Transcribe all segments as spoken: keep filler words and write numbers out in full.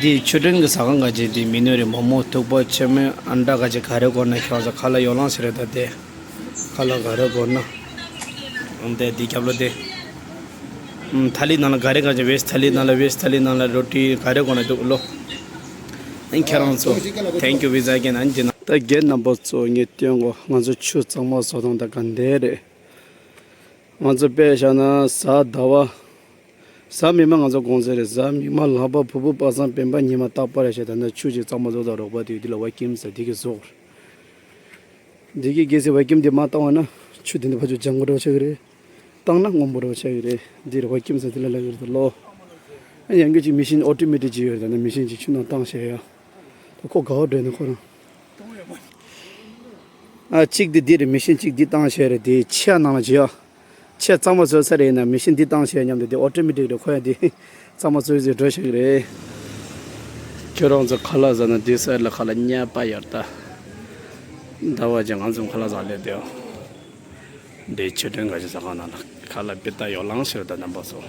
འདི་ཆུ་ཕྲན་གྱི་ཟ་ཁང་ག་ཅིག་འདི་མི་ནུ་རེ་མོག་མོག་ཐུག་པ་ཆེན་མོ་ཨན་ཏྲ་ག་ཅིག་ག་རེ་དགོས་ན་ཁྱོད་ཚོ་ཁ་ལག་ཡོ་ལང་ཟེར་རེད། ད་དེ་ཁ་ལག་ག་རེ་དགོས་ན་འདི་འདི་རྒྱབ་ལོ་དེ། ཐ་ལི་ནང་ལ་ག་རེ་ག་ཅིག་བེཇ་ཐ་ལི་ནང་ལ་བེཇ་ཐ་ལི་ནང་ལ་རོ་ཊི་ག་རེ་དགོས་ན་འདུག་ལོ། ཨན་ཁྱེད་རང་ཚོ་thank you veg again ཨན་ཅི་ན། ད་རྒན་རྣམ་པ་ཚོ་ངས་སྟོན་གོ། ང་ཚོ་ཆུ་གཙང་མ་བཟོ་སྟངས་ད་ག་འདྲ་རེད། ང་ཚོ་དཔེ་བཞག་ན་གཟའ་ཟླ་བ། གཟའ་མིག་དམར་ང་ཚོ་དགོང་ཟས་རེད། གཟའ་མིག་དམར་ལྷག་པ་ཕུར་བུ་པ་སངས་སྤེན་པ་ཉི་མ་རྟག་པར་བྱས། ད་ནི་ཆུ་ཅིག་གཙང་མ་བཟོ་དང་རོགས་པ་དེ་འདི་ལ་བ་ཀིམ་ཟེར་འདི་གི་བཟོ། འདི་གི་གལ་སྲིད་བ་ཀིམ་འདི་མ་བཏང་བ་ན་ཆུ་དེ་འདི་ཕར་ཚུར་ལྗང་གུ་འདྲ་བོ་ཆགས་ཀྱི་རེད། བཏང་ན་སྔོན་པོ་འདྲ་བོ་ཆགས་ཀྱི་རེད། འདི་རེད་བ་ཀིམ་ཟེར་འདི་ལ་ལབ་ཀྱི་རེད་ད་ལོ། ཨ་ཡང་སྒོས་ཅིག་མི་ཤིན་ཨོ་ཏོ་མེ་ཏིག་ཅིག་ཡོད་རེད། ད་ནི་མི་ཤིན་ཅིག་ཆུ་ནང་བཏང་བྱས་ཡ། ད་ཁོ་དགའ་བོ་འདྲ་ནི་ཁོ་རང་། ཨ་གཅིག་འདི་འདི་རེད། མི་ཤིན་གཅིག་འདི་བཏང་བྱས་རེད། དེ་ཆས་ནང་ལ་བྱེད་ཡ། ཆས་གཙང་མ་བཟོས་ཚར་རེད། ཡིན་ན་མི་ཤིན་འདི་བཏང་བྱས་མཉམ་དུ་དེ་ཨོ་ཏོ་མེ་ཏིག་རེད། ཁོ་ཡང་འདི་གཙང་མ་བཟོས་བཟོས་འགྲོ་བྱེད་ཀྱི་རེད། ཁྱོད་རང་ཚོ་ཁ་ལག་ཟ་ན་འདི་སའི་ལ་ཁ་ལག་ཉེས་པ་ཡོད་ད། ཟླ་བ་ཅན་ང་ཚོ་ཁ་ལག་ཟ་ལས་དེའོ། འདི་ཆུ་ཕྲན་ག་ཅིག་ཟ་ཁང་ནང་ལ་ཁ་ལག་པི་ཏ་ཡོ་ལང་ཟེར་ད་རྣམ་པ་ཚོ།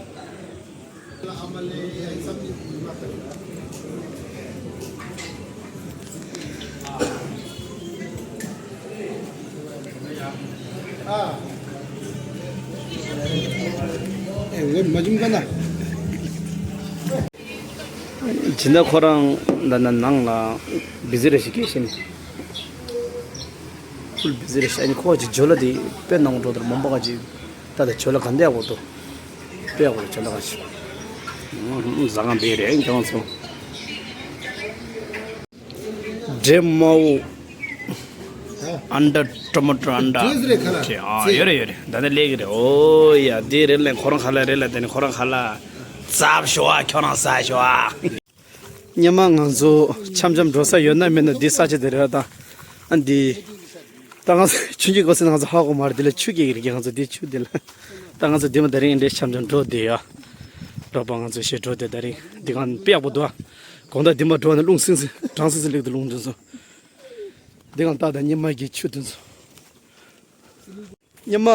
ཇི་འདྲ་ཁོ་རང་ད་ནང་ལ་བི་ཟི་རེ་ཞིག་སྐྱེས་ཤིང་། ཕུལ་བི་ཟི་རེ་ཞིག་ཨ་ནི་ཁོ་ཅིག་ཇོ་ལ་དེ་དཔེ་ནང་འགྲོ་དར་མོན་པ་ག་ཅིག་ད་ད་ཇོ་ལ་ག་འདྲ་ཡག་པོ་འདུག་དཔེ་ཡག་པོ་རེད་ཇོ་ལ་ག་ཅིག་ཟ་ཁང་དེ་རེད་ཀྱང་སོང་། འདྲེ་མ་འུ། ཨན་ཏྲ་ཊོ་མ་ཊོ་ཨན་ཏྲ། ཨ་ཡོད་རེད་ཡོད་རེད། ད་ནི་ལས་ཀྱི་རེད། ཨོ་ཡ་འདི་རེད་ལས་ཁོ་རང་ཁ་ལག་རེད་ལ། དེ་ནི་ཁོ་རང་ཁ་ལག་ཙབ་ཤོག་ཨ། ཁྱོད་རང་ཟ་ཤོག་ཨ། སྙེ་མ་ང་ཚོ་འཆམ་འཆམ་འགྲོ་ས་ཡོད་ན་མེད་ན་འདི་ས་ཆ་དེ་རེད་ད། ཨ་འདི། ད་ང་ཚོ་ཆུང་ཆུང་གོ་སེ་ན་ང་ཚོ་ཧ་གོ་མ་རེད། འདི་ལ་ཆུ་སྐྱེ་གི་རེད་ང་ཚོ་འདི་ཆུ་འདི་ལ། ད་ང་ཚོ་འདི་མ་ད་རིང་འདྲེ་འཆམ་འཆམ་འགྲོ་བསྡད་ཡ། རོགས་པ་ང་ཚོ་ཞེ་འགྲོ་བསྡད་ད་རིང་འདི་གང་དཔེ་ཡག་པོ་འདུག་ཨ། དགོང་དག་འདི་མ་འགྲོ་ན་རླུང་སིང་སིང་གྲང་སིང་སིང་ལེགས་འདུག་རླུང་འདི་ཚོ། འདི་གང་ད་ད་སྙེ་མ་གི་ཆུ་འདི་ཚོ། སྙེ་མ།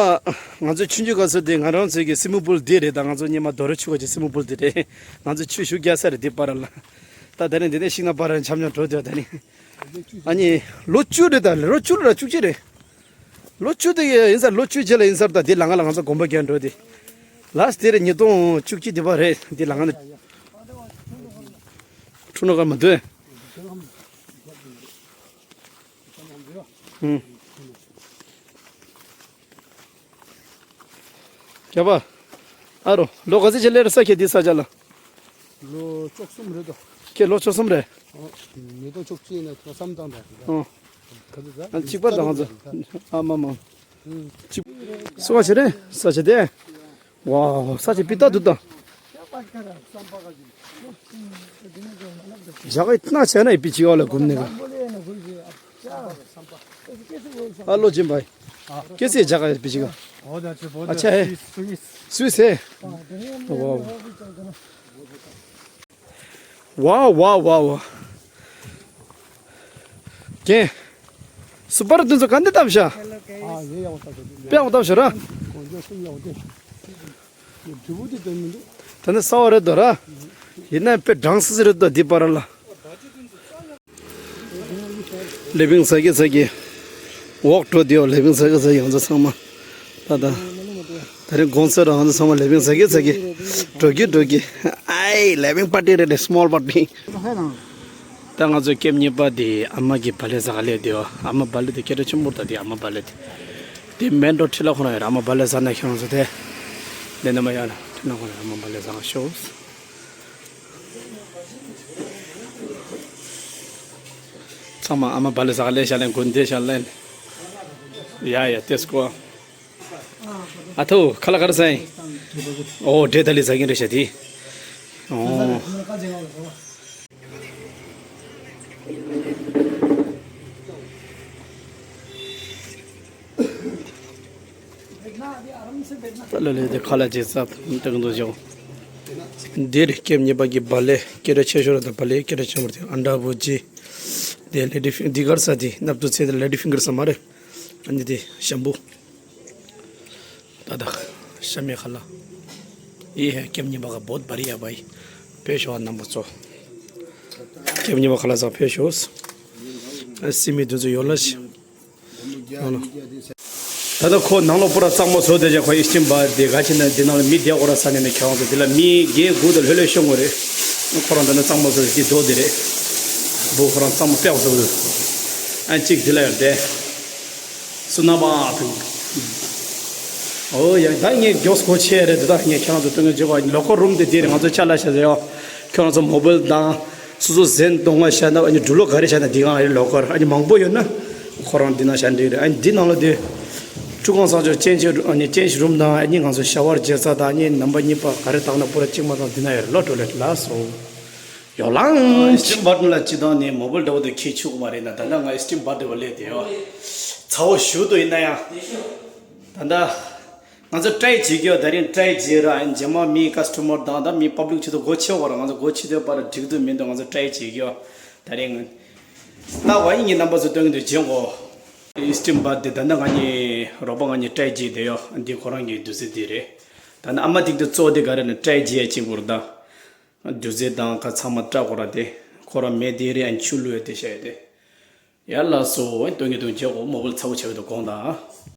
ང་ཚོ་ཆུང་ཆུང་སྐབས་སུ་དེ་ང་རང་ཚོའི་གི་སི་མུ་པུལ་འདི་རེད། ད་ང་ཚོ་སྙེ་མ་རྡོ་རི་ཆུ་ཁ་ཅིག་སི་མུ་པུལ་འདི་རེད། ང་ཚོ་ཆུ་ཞུགས་རྒྱག་ས་རེད་འདི་པར་ལ། ད་ད་ནི་འདི་ནས་ཤིང་ན་པར་འཆམ་འཆམ་འགྲོ་དུས་ད་ནི། ཨ་ནི། ལོ་བཅུ་རེད་ད་ལོ་བཅུ་རེད་བཅུ་གཅིག་རེད། ལོ་བཅུ་དེ་ཡིན་ས་ལོ་བཅུ་རྗེས་ལ་ཡིན་ས་ད་འདི་ལ་ང་ལ་ང་ཚོ་དགོན་པ་རྒྱག་འགྲོ་དེ། ལ་སི་དེ་རེད་ཉིས་སྟོང་བཅུ་གཅིག་འདི་པར་རེད་འདི་ལ་ང་ནི། ཁྲུ་ནོ་ཀར་མ་འདོད། ཨུམ། རྒྱ་པ། ཨ་རོ། ལོ་ག་ཚོད་ཅིག་སླེབས་རེད་ས་ཁྱེད་འདི་ས་ཆ་ལ། ལོ་བཅུ་གསུམ་རེད་དོ། ཁྱེད་ལོ་བཅུ་གསུམ་རེད། ཨོ། ཉིས་སྟོང་བཅུ་གཅིག་ནས་ཐོ་བསམ་བཏང་དང་། ཨོ། ག་ཚོད་ད། ཨ་གཅིག་པ་དང་ང་ཚོ། ཨ་མ་མ། ཨུམ། གཅིག་སུ་བ་ཞེ་རེད་ས་ཆ་དེ། ཝའོ། ས་ཆ་པི་ཏ་འདུག་ད། རྒྱ་གར་གནའ་བྱས་ན་པི་ཅི་ག་ལ་སྒུམ་ནས་ག། ཨ་ལོ་ཅིན་པ། ཀེ་སི་རྒྱ་གར་པི་ཅི་ག། ཨ་ཆ་ཧེ། སུའི་སེ། ཝའོ། ཝའོ་ཝའོ་ཝའོ། རྒན། སུ་པར་དུ་ཚོ་ག་འདི་བཏབ་ཤག་ཨ་ཡེ་ཡག་པོ་བཏབ་ཤག་དཔེ་ཡག་པོ་བཏབ་ཤག་ར། དགོང་ཚོད་གསུམ་ཡག་པོ་བཏབ། དྲིལ་བུ་དེ་དོན་མི་འདུག་ད་ནི་གསར་པ་རེད་དོ་ར། ཡིན་ན་དཔེ་གྲང་སི་སི་རེད་དོ་འདི་པར་ལ། ལེ་བིང་ཟ་གི་ཟ་གི། འོག་འགྲོ་དེའོ་ལེ་བིང་ཟ་གི་ཟ་གི་ང་ཚོ་ཚང་མ། ད་ད། ད་རིང་དགོང་ཚོད་རང་ཚོ་ཚང་མ་ལེ་བིང་ཟ་གི་ཟ་གི། འགྲོ་གི་འགྲོ་གི། ཨའི་ལེ་བིང་པར་ཊི་རེད་དེ་སི་མོལ་པར་ཊི། ད་ང་ཚོ་ཀེམ་གཉིས་པ་དེ་ཨ་མ་གི་བག་ལེབ་ཟ་ག་སླེབས་དེའོ། ཨ་མ་བག་ལེབ་དེ་སྐད་གྲགས་ཆེན་པོ་རེད་ད་དེ་ཨ་མ་བག་ལེབ་དེ། དེ་མེན་རོ་ཁྲི་ལ་ཁོ་ན་ཡོད་ར་ཨ་མ་བག་ལེབ་ཟ་ན་ཁྱེད་རང་ཚོ་དེ། དེ་ནས་མ་ཡོད་ན་ཁྲི་ལ་ཁོ་ན་ཡོད་ཨ་མ་བག་ལེབ་ཟ་ག་ཤོག་ཚང་མ་ཨ་མ་བག་ལེབ་ཟ་ག་སླེབས་ཤག་ལན་དགོན་སྡེ་ཤག་ལན། ཡ་ཡ་ཏེ་སྐོ། ཨ་ཐོ་ཁ་ལག་ག་རེ་ཟ་ཡིན། ཨོ་འབྲས་ཐ་ལི་ཟ་གིན་རེད་ཤག་དེ། ཨོ། ད་ལོ་ལེ་དེ་ཁ་ལག་ཅིག་ཟ་དེ་ག་འདུག་ཞོག་འདིར་ཀེམ་གཉིས་པ་གི་བག་ལེབ་སྐད་གྲགས་ཆེ་ཤོས་རེད་ད། བག་ལེབ་སྐད་གྲགས་ཆེན་པོ་དེ་ཨན་ཌ་བུ་ཇི། དེ་ལེ་ཌི་ཕིང་འདི་གར་ས་དེ་སྣབས་ཏུ་ཚེ་དེ་ལེ་ཌི་ཕིང་གར་ས་མ་རེད། ཨ་ནི་དེ་ཤམ་བུ། ད་ད་ཤ་མེད་ཁ་ལག་ཡེ་ཧེ་ཀེམ་གཉིས་པ་ག་བོད་བ་རི་ཡ་བ་ཡི་དཔེ་ཤོ་བ་རྣམ་པ་ཚོ། ཁྱེད་གཉིས་པ་ཁ་ལག་ཟ་ཕེབས་ཤོག་ཨ་སི་མི་དུ་ཚོ་ཡོད་ལ་ཤི། ད་ལྟ་ཁོ་ནང་ལོགས་པུ་ར་གཙང་མ་བཟོ་བསྡད་ཅག་ཁོ་ཨིས་ཊིམ་བར་དེ་ག་ཅི་ན་དེ་ནང་ལ་མི་བསྡད་ཁོ་ར་ས་ནས་ནས་ཁྱེད་རང་ཚོ་དེ་ལ་མི་བརྒྱད་དགུ་དང་ལྷོད་ལྷོད་ཤོང་གོ་རེད། ཁོ་རང་ད་ནི་གཙང་མ་བཟོ་བའི་དེ་རྡོ་དེ་རེད། བུ་ཁོ་རང་གཙང་མ་དཔེ་བཟོ་བཟོ། ཨ་གཅིག་དེ་ལ་ཡོད་དེ། སུ་ན་བ་དང་། ཨོ་ཡ་ད་ངས་མགྱོགས་སྒོ་ཕྱེ་རེད་དེ་ད་ངས་ཁྱེད་རང་ཚོ་སྟོན་གི་བརྗོད་པ་ལོ་ཀར་རུམ་དེ་དེ་རེད། ང་ཚོ་ཅ་ལག་བྱ་ཟེར་ཡོ། ཁྱེད་རང་ཚོ་མོ་བལ་དང་། སོ་སོ་ཟན་གཏོང་བ་བྱས་ན་ཨ་ནི་འབྲུ་ལོ་ག་རེ་བྱས་ན་འདི་གང་རེད་ལོ་ཀར་ཨ་ནི་མང་པོ་ཡོད་ན། ཁོ་རང་འདི་ནང་བྱ་འདི་རེད། ཨ་ནི་འདི་ནང་ལ་དེ། ཁྲུ་ཁང་གསང་སྤྱོད་ཅན་ཅན་ཨ་ནི་ཅན་ཅན་རུམ་དང་ཨ་ནི་ང་ཚོ་ཤ་བར་རྒྱལ་ས་དང་ཨ་ནི་ནམ་པ་གཉིས་པ་ག་རེ་བཏང་ན་པུ་ར་གཅིག་མ་བཏང་འདི་ན་ཡོད་རེད་ལོ་ཊོ་ལེཊ་ལ་སོ། ཡོ་ལང་། ཨིས་ཊིམ་བར་ལ་ཅི་དང་ནི་མོ་བལ་འདྲ་བོ་དེ་ཁྱེད་ཆུག་མ་རེད་ན། ད་ལྟ་ང་ཨིས་ཊིམ་བར་དེ་བ་ལས་དེ་ཡོ། ཚ་བོ་ཞུ་དོ་ཡིན་ན་ཡང་། ད་ལྟ། ང་ཚོ་ཊའི་བྱེད་ཀྱི་ཡོད། ད་རིང་ཊའི་བྱེད་ར་རྗེས་མ་མི་ཀ་སི་ཊོ་མར་དང་ད་མི་པབ་ལིག་ཆེད་དུ་སྒོ་ཕྱེ་བར་ང་ཚོ་སྒོ་ཕྱེ་དུས་པར་འགྲིག་དུ་མི་འདུག་ང་ཚོ་ཊའི་བྱེད་ཀྱི་ཡོད། ད་རིང་། ད་བ་ཡིན་ངའི་རྣམ་པ་ཚོ་སྟོན་གྱི་འདུག་བྱེད་འགོ། ཨིས་ཊིམ་བར་དེ་ད་ལྟ་ང་གཉིས་རོགས་པ་ང་གཉིས་ཊའི་བྱེད་དེ་ཡོད། འདི་ཁོ་རང་གི་བདུད་རྩི་དེ་རེད། ད་ནི་ཨ་མ་ཐིག་དེ་གཙོ་དེ་ག་རེ་ནི་ཊའི་བྱེད་ཡ་གཅིག་པུར་ད། བདུད་རྩི་དང་ཁ་ཚང་མ་སྐྲག་གོ་ར་དེ། ཁོ་རང་མེད་དེ་རེད། ཨ་ཆུ་བླུགས་ཡ་དེ་བྱ་ཡ་དེ། ཡ་ལ་སོ་སྟོན་གྱི་འདུག་བྱེད་འགོ། མོ་བལ་ཚ་བོ་བྱེད་ཀྱི་འདུག་དགོངས་དག